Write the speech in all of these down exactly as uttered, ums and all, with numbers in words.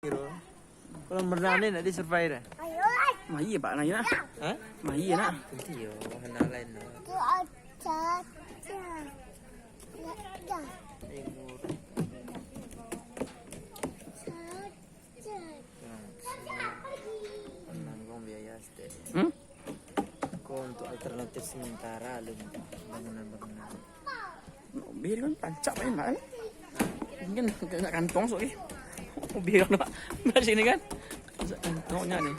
Kalau renang ni nak di survive dah. Mah iya, Pak, nak nak. Hah? Mah iya nak. Nanti yo, renang lain lah. Eh, murah. Nah, renang kong biaya sedek. Hmm? Kau untuk alternatif sementara lu bangunan-bangunan. Mobil kan rancak main, Pak, kan? Mungkin kena kantong sok, eh. Mobil kan, Pak. Dari sini kan. Kantongnya nih.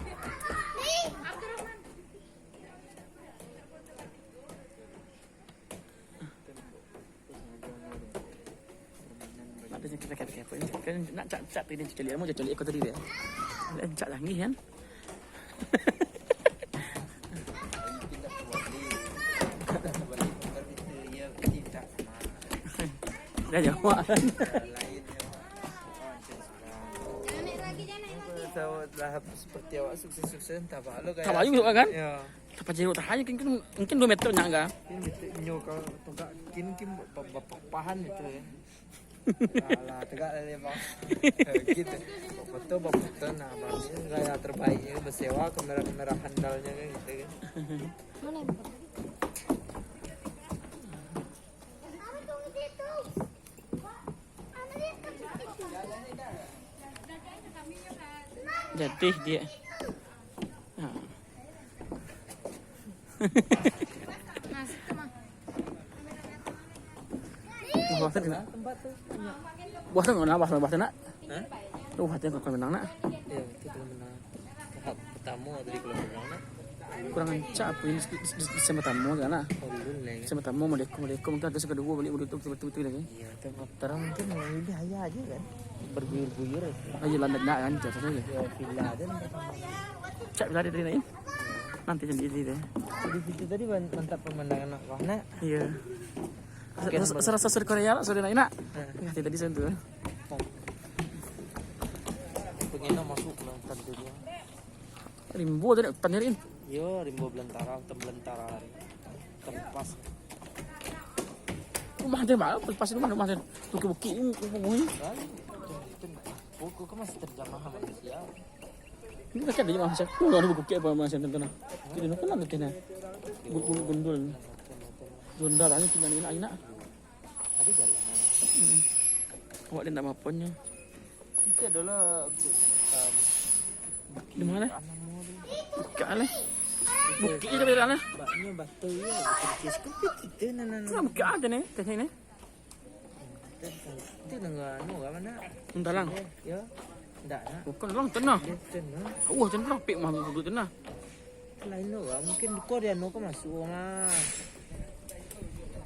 Tapi kita kata apa ni? Kan nak cak, cak tadi cak lihat, mau cak lihat kau tadi dia. Cak canggih kan? Dah jawab. Lah seperti awak sukses-sukses, entah apa lo kayak. Tak bayu kan? Ya. Apa jeruk tahayo, mungkin, mungkin dua meter nyo ka. Mungkin betul nyo kalau tegak kin, kin ba-, ba-, pahan gitu ya. Alah, tegak lah dia, Bang. Gitu. Bapak tu, bapak tu, nah, Bang, ini gaya terbaiknya, bersewa kamera-kamera handalnya kan gitu kan. Mana yang Jatih dia. Ha. Nah, situ mah. Buah tu nak. Buah tu nak, buah tu, buah tu nak. Hah? Tu buah tu nak. Ya, itu kolam renang. Tahap pertama tadi kolam renang nak. Kurang rancak apa ini, di, di, di, di, pertama kan nak. Oh, dulu lah, kan? Pertama, assalamualaikum, waalaikum. Kan ada sekadua balik, betul, betul, betul, betul lagi. Iya. Tarang tu memang lebih haya aja kan, berguyur-guyur. Ayo lah, nak kan, cak saja. Ya, villa tu. Cak villa dia tadi naik. Nanti sendiri deh. Di situ tadi man-, mantap pemandangan nak wah nak. Iya. Oke, serasa, serasa di Korea lah, sudah naik nak. Nah. Ya, tadi sana tu. Pengen nak masuk lah, tadi dia. Rimbo tadi, hutan ni, Rin. Yo, rimbo belantara, hutan belantara. Hutan lepas. Rumah dia, Mak. Lepas rumah, rumah dia. Bukit-bukit ni, bukit-bukit ni. Kan? Hutan, hutan. Pokok kan masih terjamah manusia. Ini kan ada je manusia. Oh, ada bukit apa manusia tu, tu, nah. Jadi, nak kenal tu, nah. Gu-, gu-, gundul. Gundul, ini tinggal ni, nak, nak. Ada jalan. Hmm. Awak dia tak maponnya. Itu adalah, um, di mana? Bukit lah. Bukit je bilang lah. Baknya batu ya, bukit kecil. Seperti kita, nah, nah, nah. Nah, bukit aja ni, kat sini. Itu nengah, anu, apa nak? Muntalang. Ya. Ndak nak. Bukan, Bang, tenah. Dia tenah. Oh, tenah, pik mah duduk tenah. Lain tu, Bang. Mungkin duko dia anu ke masuk, Bang.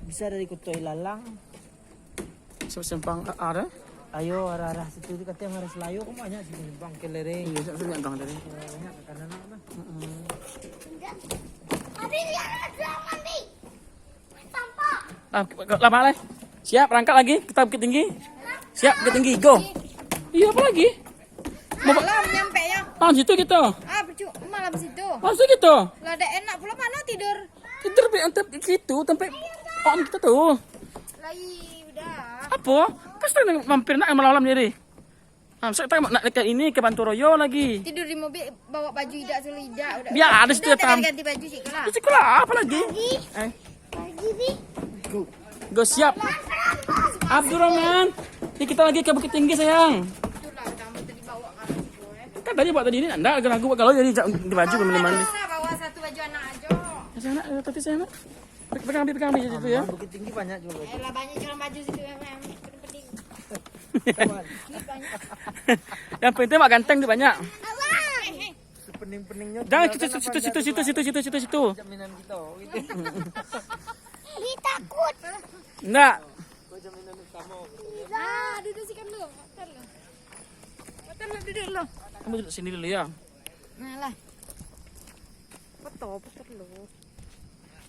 Bisa dari Kuta Ilalang. Sim-, simpang A R, eh? Ayo, arah-arah situ tu, katanya arah Selayo kan banyak sih simpang ke lereng. Iya, banyak gang tadi. Ya, banyak ke kanan apa? Mm-mm. Ah, lama lah. Siap, berangkat lagi. Kita Bukit Tinggi. Siap, Bukit Tinggi. Go. Iya, apa lagi? Malam nyampe ya. Ah, situ kita. Ah, percu-, malam situ. Malam situ kita. Lah, dak enak pula, mana tidur? Tidur di tempat situ, tempat om kita tu. Lai, udah. Apa? Pasti nak mampir nak malam-malam ni, Ri. Ah, saya tak nak dekat ini, ke Bantu Royo lagi. Tidur di mobil, bawa baju idak, selalu idak, udah. Biar ada situ udah, hitam. Ganti baju, cik lah. Cik lah, apa lagi? Lagi. Eh. Lagi, Bi. Go, siap. Abdurrahman, ni kita lagi ke Bukit Tinggi, sayang. Itulah, kamu tadi bawa kan, eh. Kan tadi buat tadi ni, anda ragu-ragu kalau jadi jak ganti baju, teman-teman. Bawa satu baju anak aja. Saya nak, tapi saya nak. Pegang, ambil, pegang, ambil situ ya. Bukit Tinggi banyak juga. Eh, lah, banyak jualan baju situ, em, em. Pening-pening. Yang penting mak ganteng tu banyak. Abang. Sepening-peningnya. Jangan situ, situ, situ, situ, situ, situ, situ, situ. Jaminan kita, gitu. Ih, takut. Enggak. Kau jaminan utama. Ah, duduk situ dulu. Motor lu. Motor lu duduk dulu. Kamu duduk sini dulu ya. Nah lah. Foto, foto dulu.